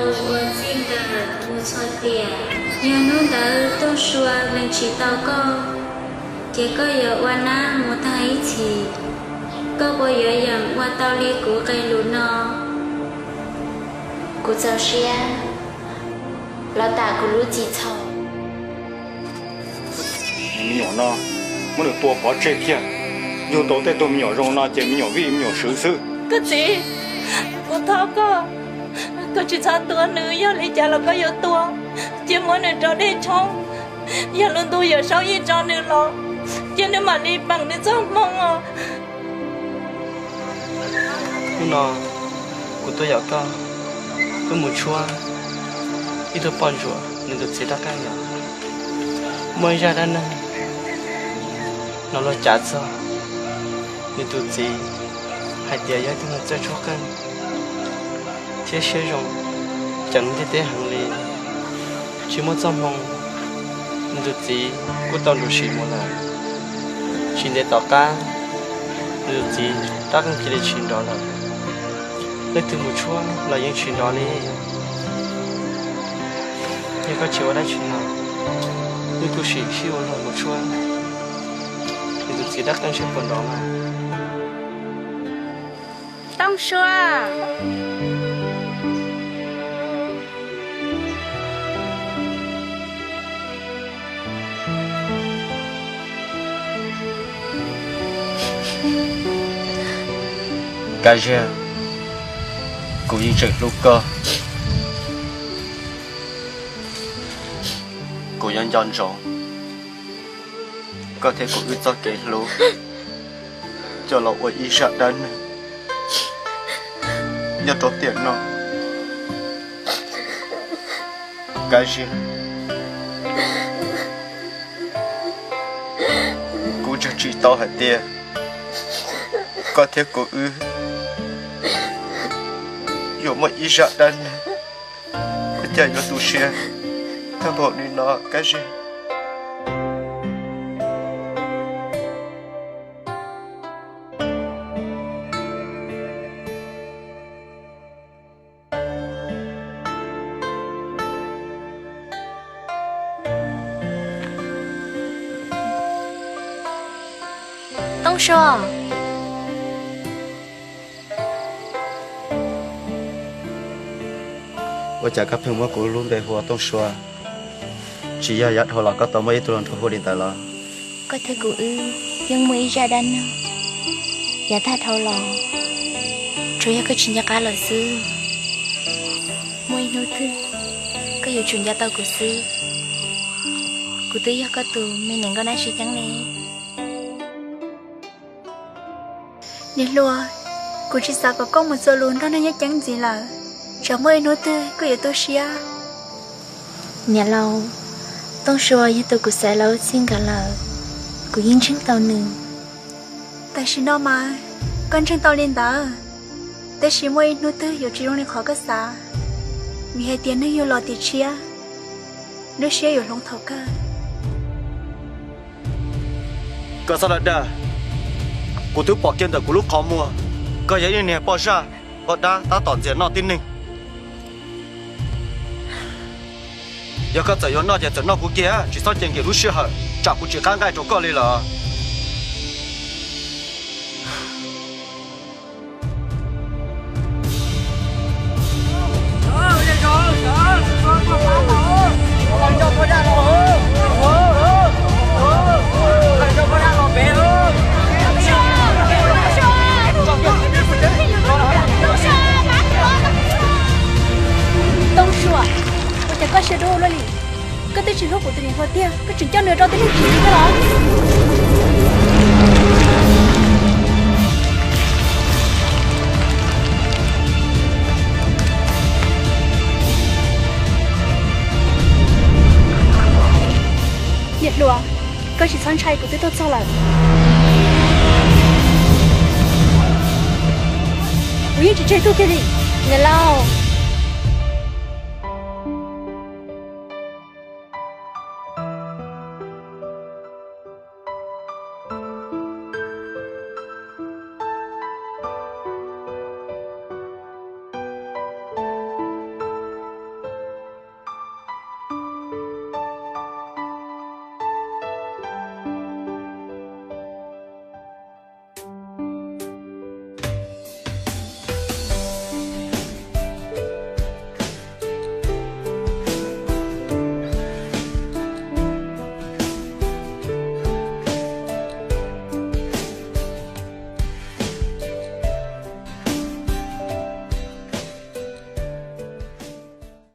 Ua txij nkawm mus txhua tiam, yog hnub ntawd Tooj Sua lees tsis tau koj, ces koj yuav ua nab mus tag ib txhis. Koj puas yuav yeem ua tau li kuv qe lus no? Kuv txaus siab los tam kuv lub txim txhaum. Me nyuam no muab nws tua pov tseg kiag, yug tau tej tug me nyuam zoo no ces me nyuam vij me nyuam swv xwb. Koj txiv, kuv thov koj, koj tsis txhob tua nws, yog li cas los koj yuav tua, cia muab nws rau dej tshoob. Yog lub ntuj yuav saub ib tso nws los, cia nws mam li peem nws txoj hmoo os. Hnub no kuv tuaj yaum koj, wb mus tshuab ib tug poj ntsuam nws tus txiv rov qab los. Muaj ib zaj dab neeg hnov luag cav txog nws tus txiv hais tias yog ib tug neeg txawj tshuab qeej thiab siab zoo, ceev ntiaj teb heev li. Tsis muaj txoj hmoo, nws tus txiv kuj tau nrug sim mus lawm. Tsis ntev tom qab, nws tus txiv rab qeej cia li tshis nrov lawm. Leej twg mus tshuab los yeej tshis nrov li. Yog koj tsis ua dab tsi no, wb kuj sim sib ua luag mus tshuab nws tus txiv rab qeej seb puas nrov mas. Tooj Sua. Kab Ziag, kuv yeej tseem hlub koj. Kuv yuav nco ntsoov koj thiab kuv wb txoj kev hlub, coj los ua ib zaj dab neeg nyob rau tiam no. Kab Ziag, kuv ntseeg tsis tau hais tias koj thiab kuv wb yuav muaj ib zaj dab neeg. Ua cas yuav tu siab tag npaum li no, Kab Ziag? Tooj Sua. Ua cas koj pheej muab kuv lub npe hu ua Tooj Sua? Tsis yog yav dhau los koj tau muaj ib tug hluas nraug hu li ntawd los? Koj thiab kuv wb yeej muaj ib zaj dab neeg, yav tag dhau los, tsuas yog koj tsis nco qab lawm xwb. Muaj ib hnub twg koj yuav tsum nco tau kuv xwb. Kuv twb yog koj tus me niam nkauj nab sib ceeb li. Niam hluas, kuv tsis xav kom koj mus txuas lus nrog neeg nyob ceeb ntxiv lawm, tsam muaj ib hnub twg koj yuav tu siab. Niam laus, Tooj Sua yog tus kuv xaiv los ua txij nkawm lawm, kuv yeej ntseeg tau nws. Tam sim no mas koj ntseeg tau li ntawd, tab sis muaj ib hnub twg yuav tsis zoo li qhov koj xav, vim hais tias neeg yug los tim tshiab, lub siab yuav hloov thaum kawg. Koj txhob dag, kuv twb pom kiag ntawm kuv lub qhov muag, koj yog ib niag poj zaj poj dab tab tom ntxias noj tib neeg. Yog koj txawm yuav noj ces txawm noj kuv kiag, tsis txhob cia nkim lub sij hawm, tsam kuv tsis qab nqaij rau koj li lawm. Tooj Sua, ua cas koj siab dub ua luaj li? Koj twb tsis hlub kuv tus niam hluas tiag, koj tseem coj nws rau tib neeg chim li thiab los? Niam hluas, koj tsis txhob ntshai, kuv twb tuaj txog lawm. Kuv yeej tsis tseg tug kiag li. Niam laus,